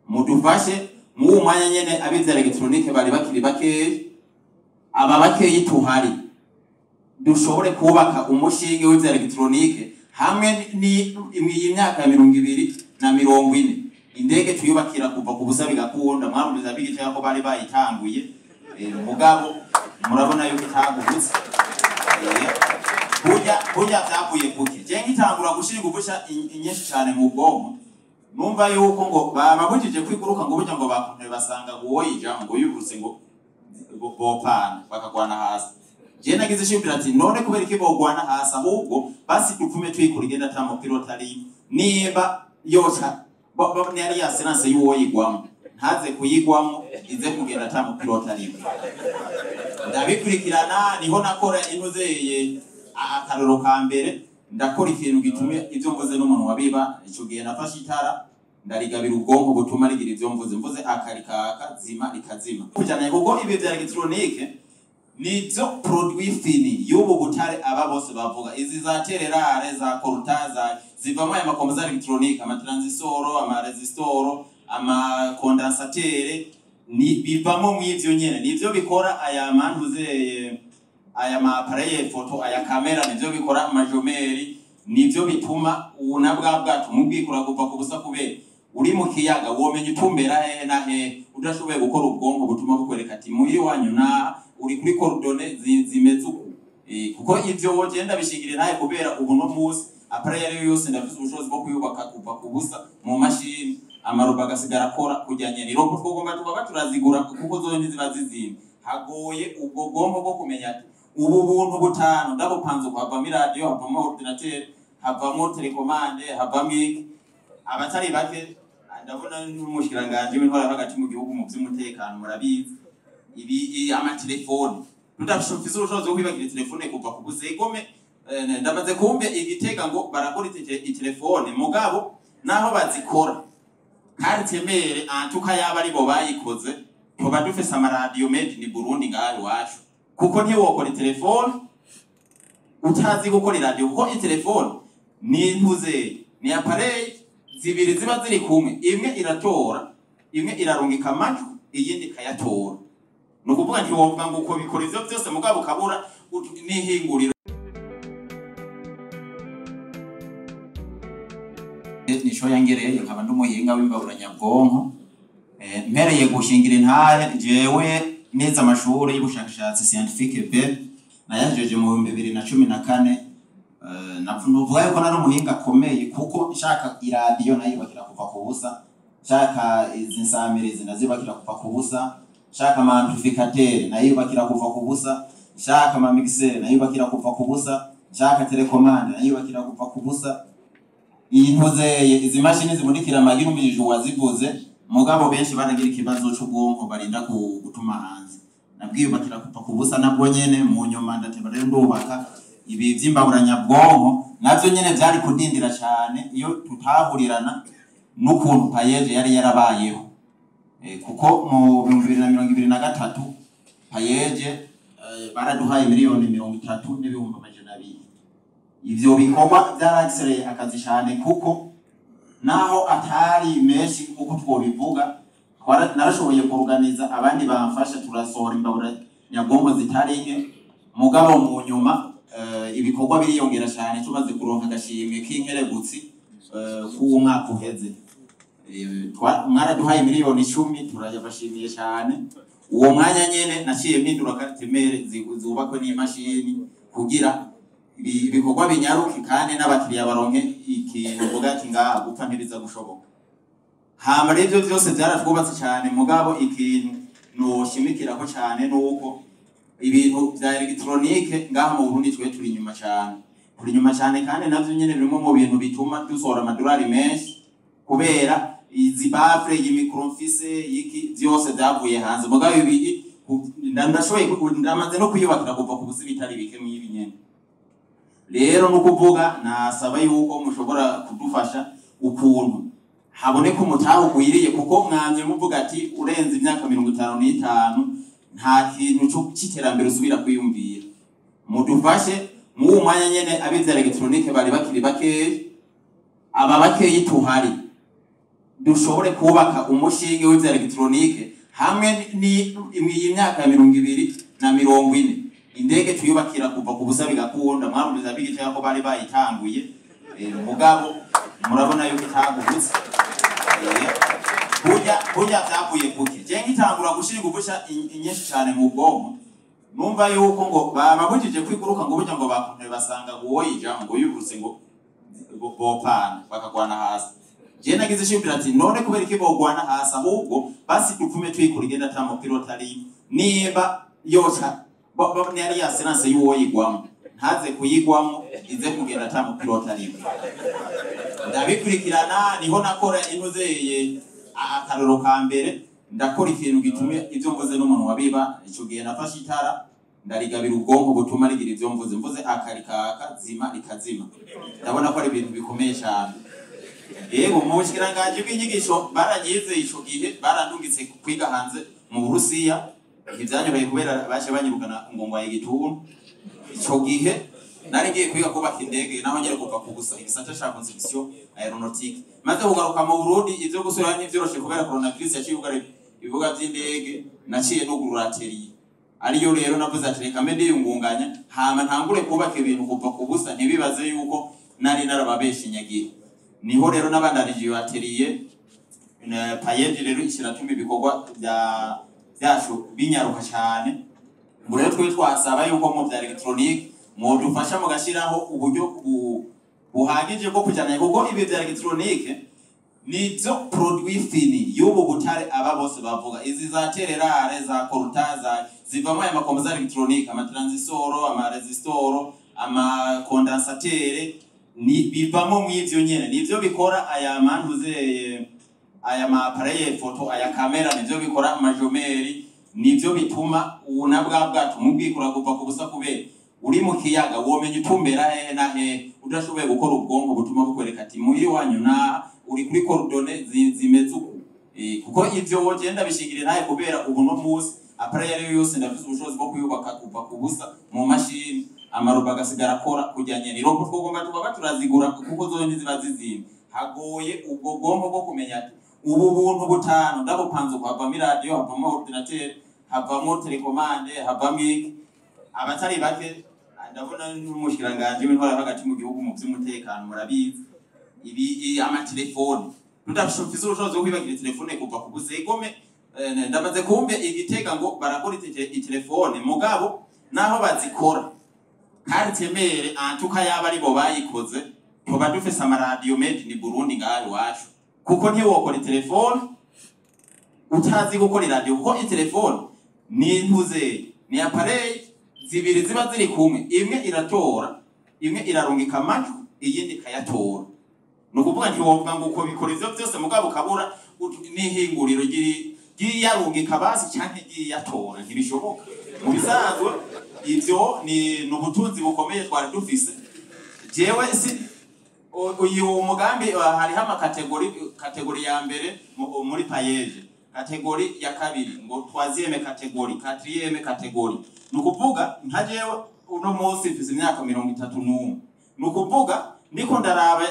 Mudufashe mw'uwo mwanya nyene abize électronique bari bakiri bakeyi, aba bakeyi tuhari dushobore kubaka umushinge w'ivya électronique hamwe ni iyi myaka ya 2040 indege tuyubakira kuva ku busa bigakunda. Mwarumviza bigitega ko bari bayitanguye, mugabo murabona yuko itagurutse. Burya vyavuye kuki? Je ngitangura gushira inguvu nyinshi cane mu bwonko, numva yuko ngo bababujije kwiguruka, ngo burya ngo bakuntu basanga uwoyija ngo yurutse ngo bopana bakagwana hasi. Je nagize ishimvira ati none kubera iki bogwana hasi? Ahubwo basi dupfume twikura igenda ata mupilota ari, niba yoca yari yasenanse y'uwoyigwamo ntaze kuyigwamo, ize kugenda ata mupilota arimo. Ndabikurikirana, niho nakora intuzeye akaroro ka mbere, ndakora ikintu gituma ivyo mvuze n'umuntu wabiba. Ico gihe nafashe itara ndarigabira ubwonko butuma rigira ivyo mvuze akarikaka zima rikazima kujana, kuko ibi vya électronique nivyo produit fini y'ubu butare aba bose bavuga, izi za terres rares, za coltan, za zivamo aya ma composants électroniques, ama transistors, ama résistors, ama condensateurs, ni bivamo mw'ivyo nyene, nivyo bikora aya mantuze, aya ma appareil photo, aya kamera, nivyo bikora ama jumelles, nivyo bituma una bwa bwato mubwikura kuva ku busa. Kubera uri mu kiyaga womenya utumbera hehe na hehe udashoboye gukora ubwonko butuma bukwereka ati muhiri wanyu na uri kuri coordonnées zimeze uku? Kuko ivyo wogenda bishingire naye, kubera ubu no munsi appareil ariyo yose ndafise ubushobozi bwo kuyubaka kuva ku busa mu mashini, ama robots agasigara akora kujyanye ni robot. Twogomba tukaba turazigura kuko zo ntiziba zizimba. Hagoye ubwo bwonko bwo kumenya ati ubu buntu butanu ndabupanze uko havamo iradiyo, havamo ordinateur, havamo télécommande, havamo iki. Abatari bake, ndabona n'umushikiranganji w'intwara hagati mu gihugu mu vy'umutekano murabizi, ibi amatelefone tudafise ubushobozi bwo kwibagira telefone kuva ku busa. Egome, ndamaze kumve igitega ngo barakora itelefone, mugabo naho bazikora carte mère antuka yaba aribo bayikoze, tuba dufise amaradiyo made in Burundi ngaha iwacu, kuko ntiwokora itelefone utazi gukora iradiyo, kuko itelefone ni ntuze, ni appareil zibiri ziba ziri kumwe, imwe iratora, imwe irarungika amajwi, iyindi ikayatora. Ni ukuvuga ntiwovuga ngo uko bikora ivyo vyose mugabo ukabura n'ihinguriro. Nico yangereye nkaba ndi umuhinga w'imbaburanyabwonko. Mpereye gushingira intahe, jewe nize amashuri y'ubushakashatsi scientifique B, nayajeje mu 2014. Nuvuga yuko nari umuhinga akomeye, kuko nshaka iradiyo nayubakira kuva ku busa, nshaka izi nsamirizi nazubakira kuva ku busa, nshaka ama amplificateur nayubakira kuva ku busa, nshaka ama mixeur nayubakira kuva ku busa, nshaka télécommande nayubakira kuva ku busa. Iyi ntuzeye izi mashini zimurikira amagi numvishije uwazivuze, mugabo benshi baragira ikibazo c'ubwonko barinda gutuma hanze. Nabwiyubakira kuva ku busa nabwo nyene. Mu nyuma ndateba rero ndubaka ibi vy'imbaburanyabwonko, navyo nyene vyari kudindira cane iyo tutahurirana n'ukuntu PAEEJ yari yarabayeho. Kuko mu 2023 PAEEJ baraduhaye 30,200,000. Ivyo bikorwa vyaragisereye akazi cane, kuko naho atari menshi nkuko twobivuga, narashoboye kuorganiza abandi bamfasha, turasohora imbabura nyabwonko zitari nke. Mugabo mu nyuma ibikorwa biriyongera cyane tumaze kuronka agashimwe k'inkerebutsi k'uwo mwaka uheze. Mwaraduhaye 10 miliyoni, turayabashimiye cyane. Uwo mwanya nyene naciye mpindura carte mère zubakwe n'imashini kugira ibikorwa binyaruke kandi n'abakiriya baronke ikintu mvuga ati ngaha gupfa ntibiza gushoboka. Hama rero ivyo vyose vyaratwubatse cyane, mugabo ikintu noshimikirako cyane nuko ibintu vya électronique ngaha mu Burundi twe turi inyuma cyane, turi inyuma cyane, kandi navyo nyene birimo mu bintu bituma dusohora amadolari menshi, kubera izi baffles, iyi micro mfise, iki vyose vyavuye hanze. Mugabo ibi ndashoboye ndamaze no kwiyubakira kuva ku busi bitari bike mw'ibi nyene. Rero no kuvuga nasaba yuko mushobora kudufasha ukuntu haboneka umutahe ugwiriye, kuko mwamye muvuga ati urenze imyaka 55 nta kintu c'iterambere usubira kwiyumvira. Mudufashe mw'uwo mwanya nyene abize électronique bari bakiri bakeyi, aba bakeyi tuhari. Dushobore kubaka umushinge w'ivya electronique hamwe ni iyi myaka ya 20 na 40 indege tuyubakira kuva ku busa bigakunda. Mwarumviza bigitega ko bari bayitanguye, mugabo murabona yuko itagurutse. Burya vyavuye kuki? Je ngitangura gushira ingufu nyinshi cane mu bwonko, numva yuko ngo bababujije kwiguruka, ngo burya ngo bakuntu basanga uwoyija ngo yurutse ngo bopana bakagwana hasi. Je nagize ishimbira ati none kubera iki bogwana hasi, ahubwo basi dupfume twikura igenda ata mupilota ari, niba yoca yari yasenanse y'uwoyigwamo ntaze kuyigwamo, ize kugenda ata mupilota arimo. Ndabikurikirana, niho nakora intuzeye akaroro ka mbere, ndakora ikintu gituma ivyo mvuze n'umuntu wabiba. Ico gihe nafashe itara ndarigabira ubwonko butuma rigira ivyo mvuze, mvuze akarikaka zima rikazima. Ndabona ko ari ibintu bikomeye cyane. Yego, mu bushikiranganji bw'inyigisho baranyize ico gihe, barandungitse kwiga hanze mu Burusiya. Ntivyanyoroheye kubera baje banyirukana ngo ngwaye igituntu. Ico gihe nari ngiye kwiga kubaka indege, naho nyere kuva ku gusa igisata ca conception aéronautique. Maze kugaruka mu Burundi, ivyo gusubira ntivyoroshe kubera coronavirus yaciye yugara ibibuga vy'indege. Naciye nugurura atelier, ariyo rero navuze ati reka mbe ndiyungunganya hama ntangure kubaka ibintu kuva ku busa, ntibibaze yuko nari narababeshe nyagihe. Niho rero nabandanije iyo atelier na PAEEJ, rero ishiratuma ibikorwa bya byacu binyaruka cyane. Ngo rero twe twasaba yuko mu bya electronique mwodufasha mugashiraho uburyo buhagije bwo kujyana, kuko ibi bya electronique nizo produit fini y'ubu butare aba bose bavuga, izi za terres rares, za coltan, za zivamo aya makompoza electronique, amatransistoro, amaresistoro, amakondensatere, ni bivamo mw'ivyo nyene, nivyo bikora aya mantuze, aya ma appareil photo, aya kamera, nivyo bikora amajomeri, nivyo bituma una bwa bwato mubwikura kuva ku busa. Kubera uri mu kiyaga womenya utumbera hehe na hehe udashoboye gukora ubwonko butuma bukwereka ati muhiri wanyu na uri kuri coordonnées zimeze uku? Kuko ivyo wogenda bishingire naye, kubera ubu no munsi appareil ariyo yose ndafise ubushobozi bwo kuyubaka kuva ku busa mu mashini, amarobo agasigara akora kujyanye ni robot. Twogomba tukaba turazigura kuko zo ntiziba zizimba. Hagoye ubwo bwonko bwo kumenya ati ubu buntu butanu ndabupanze uko, havamo iradiyo, havamo ordinateur, havamo télécommande, havamo iki. Abatari bake, ndabona n'umushikiranganji w'intwara hagati mu gihugu mu vy'umutekano murabizi, ibi amatelefone tudafise ubushobozi bwo kwibagira telefone kuva ku busa. Igome ndamaze kumbe igitega ngo barakora itelefone, mugabo naho bazikora carte mère antuka yaba aribo bayikoze, tuba dufise amaradiyo made in Burundi ngaha iwacu, kuko ntiwokora itelefone utazi gukora iradiyo, kuko itelefone ni ntuze ni appareil zibiri ziba ziri kumwe, imwe iratora, imwe irarungika amajwi, iyindi ikayatora. Ni ukuvuga ntiwovuga ngo uko bikora ivyo vyose mugabo ukabura n'ihinguriro ryiyarungika basi canke ryiyatora, ntibishoboka. Mu bisanzwe ivyo ni ubutunzi bukomeye twari dufise. Jewe si uyu mugambi, hariho ama catégories: catégorie ya mbere muri PAEEJ, catégorie ya kabiri ngo troisième catégorie, quatrième catégorie. Ni ukuvuga nka jewe uno munsi mfise imyaka 31, ni ukuvuga ndiko ndaraba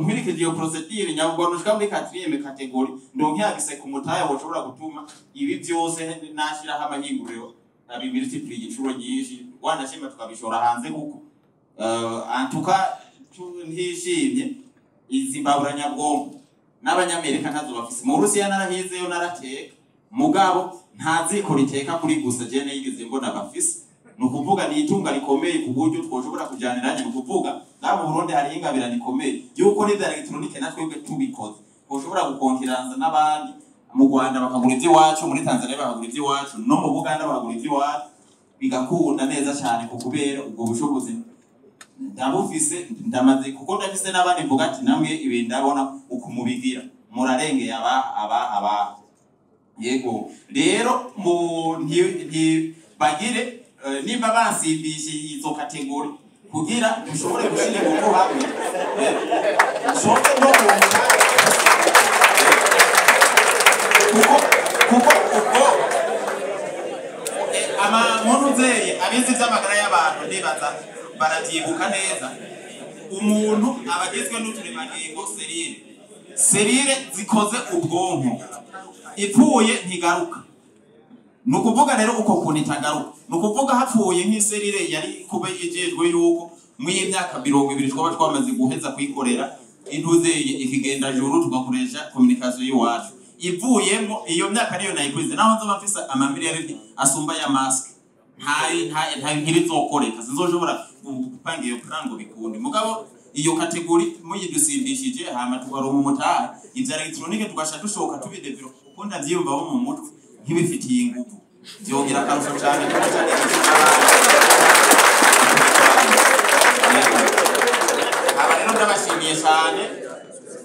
nkurikije iyo procédure, nyabwo nushika muri quatrième catégorie ndonke accès ku mutahe woshobora gutuma ibi byose nashiraho amahinguriro abimultiplier inshuro nyinshi, wanashima tukabishora hanze, kuko en tout cas ntishimye izi mbabura nyabwonko n'Abanyamerika ntazo bafise. Mu Burusiya narahizeyo narateka, mugabo nta ziko riteka kuri gusa je nigeze mbona bafise. Ni ukuvuga ni itunga rikomeye ku buryo twoshobora kujaniranye. Ni ukuvuga ngaha mu Burundi hari ingabirano ikomeye yuko n'ivya electronique natwebwe tubikoze twoshobora gukonkiranza n'abandi. Mu Rwanda bakagura ivy'iwacu, muri Tanzania bakagura ivy'iwacu, no mu Buganda bakagura ivy'iwacu, bigakunda neza cyane, ku kubera ubwo bushobozi ndabufise, ndamaze kuko ndafise n'abandi mvuga ati namwe ibi ndabona uku mubigira murarengeye aba aba aba. Yego, rero mu nti bagire nimba basimbishe izo catégories kugira dushobore gushira ingufu hamwe, dushobore no kunguka, kuko ubwo ama muntu nzeye abizi ivy'amagara y'abantu ndibaza baravyibuka neza. Umuntu aba agizwe n'uturemangingo, cellules. Cellules zikoze ubwonko ipfuye ntigaruka. Ni ukuvuga rero uko kuntu itagaruka, ni ukuvuga hapfuye nk'i cellule yari kuba ijejwe yuko mw'iyi myaka 20 twaba twamaze guheza kuyikorera intuzeye ikigenda juru, tugakoresha communication y'iwacu, ivuyemo iyo myaka niyo nayikwize, naho nzoba mfise amamiliyari asumba ya mask, nta ntibizokoreka, sinzoshobora gupanga iyo plan ngo bikunde. Mugabo iyo catégorie muyidusimbishije, hama tukaronka umutahe, ivya électronique tugasha dushoka tubi développa, kuko ndavyiyumva bo mu mutwe nk'ibifitiye inguvu, vyongera akarusho cane kuko cane. Aba rero ndabashimiye cyane,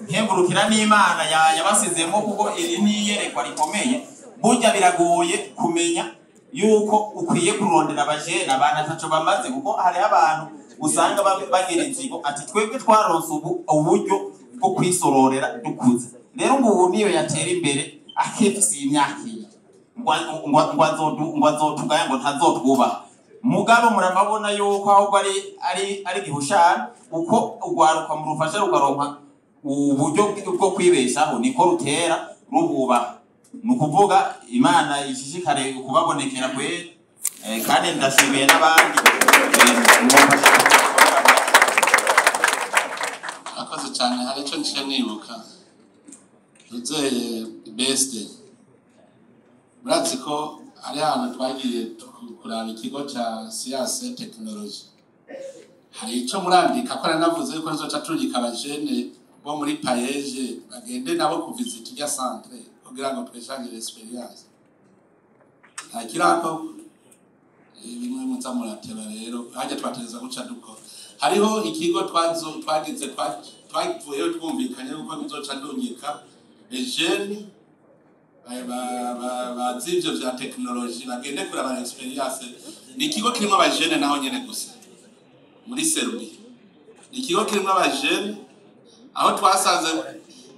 nkengurukira n'Imana yabasizemo, kuko iri ni iyerekwa rikomeye. Burya biragoye kumenya yuko ukwiye kurondera abajene, abantu ataco bamaze, kuko hariho abantu usanga bagira inzigo ati twebwe twaronse ubu uburyo bwo kwisororera dukuze. Rero ngo ubu niyo yatera imbere akifise iyi myaka iyi, ngo azotugaya, ngo ntazotwubaha. Mugabo murababona yuko ahubwo ari gihushana uko urwaruka murufasha rukaronka uburyo bwo kwibeshaho, niko rutera rububaha. Ni ukuvuga Imana ishishikare kubabonekera kweri. Kandi ndashimiye n'abandi mumfasha. Akoze cyane. Hari icyo nciye nibuka ruzeye besite. Murazi ko hari ahantu twagiye kuraba ikigo cya science technologie, hari icyo murandika ko nanavuze yuko nzoca turungika abajene bo muri PAEEJ bagende nabo kuvisita irya centre kugira ngo tweshangire expérience. Nta kirako bimwe muza murateba. Rero hajya twatereza guca dukora, hariho ikigo twagize twavuyeyo twumvikanye yuko bizoca ndungika les jeunes bazi ivyo vya technologie bagende kuraba expérience. Ni ikigo kirimo abajene naho nyene gusa muri Serbie, ni ikigo kirimo abajene aho twasanze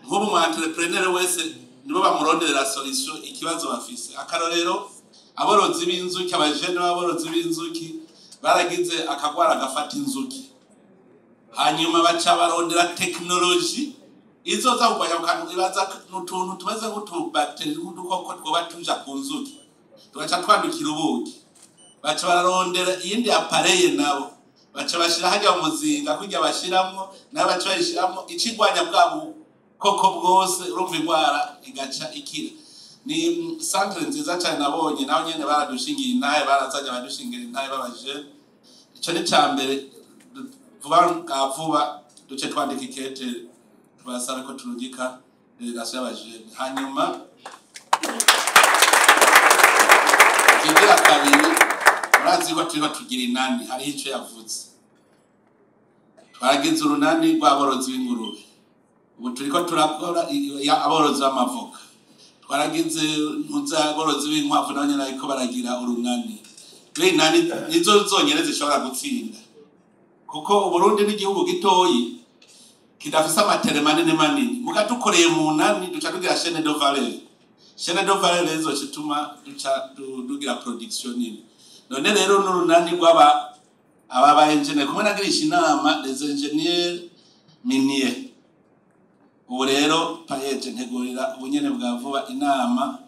nk'ubu mu entrepreneur wese nibo bamuronderera solution ikibazo bafise. Akarorero, aborozi b'inzuki, abajene b'aborozi b'inzuki baragize akagwara gafata inzuki, hanyuma baca barondera technologie izoza kurwanya ako kantu. Ibaza n'utuntu tumeze nk'utubactéries, nk'udukoko twoba tuja ku nzuki tugaca twandukira ubuki. Baca bararondera iyindi appareil, nabo baca bashira hajya mu muzinga kurya bashiramwo, nabo baca bayishiramwo icigwanya bwa bukoko bwose, urumva indwara igaca ikira. Ni centre nziza cyane nabonye, naho nyene baradushingira intahe, barazanye abadushingira intahe babaje. Ico ni ca mbere. Vuba bwa vuba duce twandika ikete tubasaba ko turungika délégation y'abajene. Hanyuma ikigira kabiri, murazi ko turiko tugira inani, hariho ico yavuze. Twaragize urunani rw'aborozi b'ingurube, ubu turiko turakora aborozi b'amavoka, twaragize ntuzi aborozi b'inkwavu, nabo nyene bariko baragira urunani. Rero inani nizo zonyene zishobora gutsinda, kuko Uburundi n'igihugu gitoyi kidafise ama terrains manini manini. Muga dukoreye mu nani duca tugira chaîne de valeur. Chaîne de valeur rero izoca ituma duca dugira production nini. None rero n'urunani rw'aba aba ba ingénieur kumwe nagirisha inama les ingénieurs miniers. Ubu rero PAEEJ ntegurira ubunyene bwa vuba inama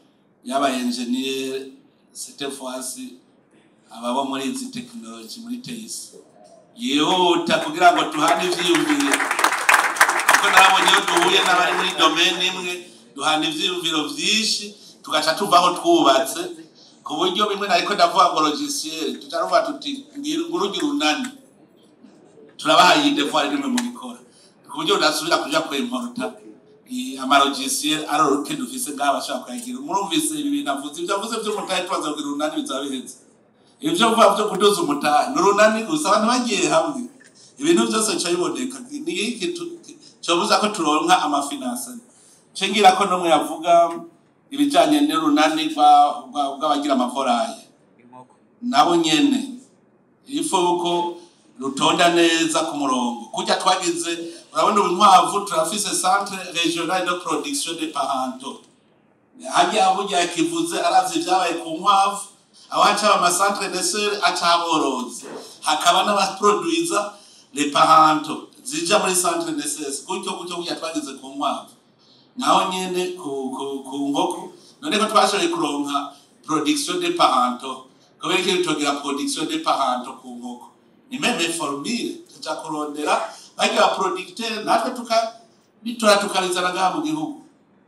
y'aba ingénieur, cette fois-ci ababo muri izi technologie muri TIC, yihuta kugira ngo tuhane ivyiyumviro, kuko nabonye iyo duhuye n'abari muri domaine imwe duhana ivyiyumviro vyinshi, tugaca tuvaho twubatse ku buryo bimwe nariko ndavuga ngo logiciel, tuca tuvuga tuti ngurugi runani turabahaye iyi devoir rimwe mu bikora ku buryo udasubira kuja kwimporta ama logiciel aroroke dufise ngaha bashobora kuyagira. Murumvise ibi bintu avuze, ivyo avuze vy'umutahe, tubaza kugira urunani bizaba biheze. Ivyo vuba vyo kuduza umutahe ni urunani gusa, abantu bagiye hamwe ibintu byose bica biboneka. Ni iki cobuza ko turonka ama finances? Cengira ko nomwe yavuga ibijanye n'urunani bw'abagira ama volailles, nabo nyene ifo ko rutonda neza ku murongo kurya twagize. Urabona ubu inkwavu turafise centre régional de production de parentaux hajya burya kivuze aravye ibyabaye ku nkwavu, aho haca ama centre naisseur, aca aborozi, hakaba n'abaproduiza les parentaux zija muri centre naisseur, gutyo gutyo kurya twagize ku nkwavu. Naho nyene ku nkoko, none ko twashoboye kuronka production de parentaux, kubera iki tugira production de parentaux ku nkoko? Ni même formule, tuja kurondera barya ba producteur, natwe tukabitora, tukabizana ngaha mu gihugu.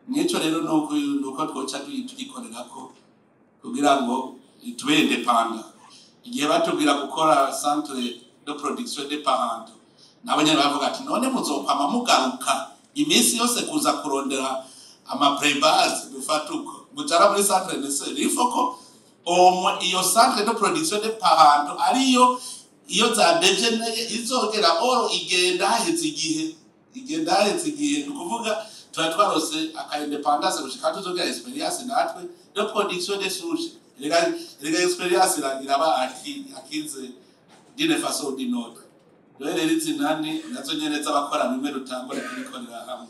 Nico rero nuko twoca tugikorerako kugira ngo tube indépendants. Igihe batubwira gukora centre de production de parentaux, nabo nyene bavuga ati: "None muzokwama mugaruka iminsi yose kuza kurondera ama pré-base dufata uko mujara muri centre nécessaire?" Il faut ko omwe iyo centre de production de parentaux ariyo iyo za dégénéré izogera oro igenda haheze igihe, igenda haheze igihe. Ni ukuvuga tuba twarose aka indépendance gushika tuzogira expérience natwe de production de souche. Rega expérience iraba acquise d'une façon ou d'une autre. Rero izi nani nazo nyene z'abakora bimwe, dutangure kubikorera hamwe.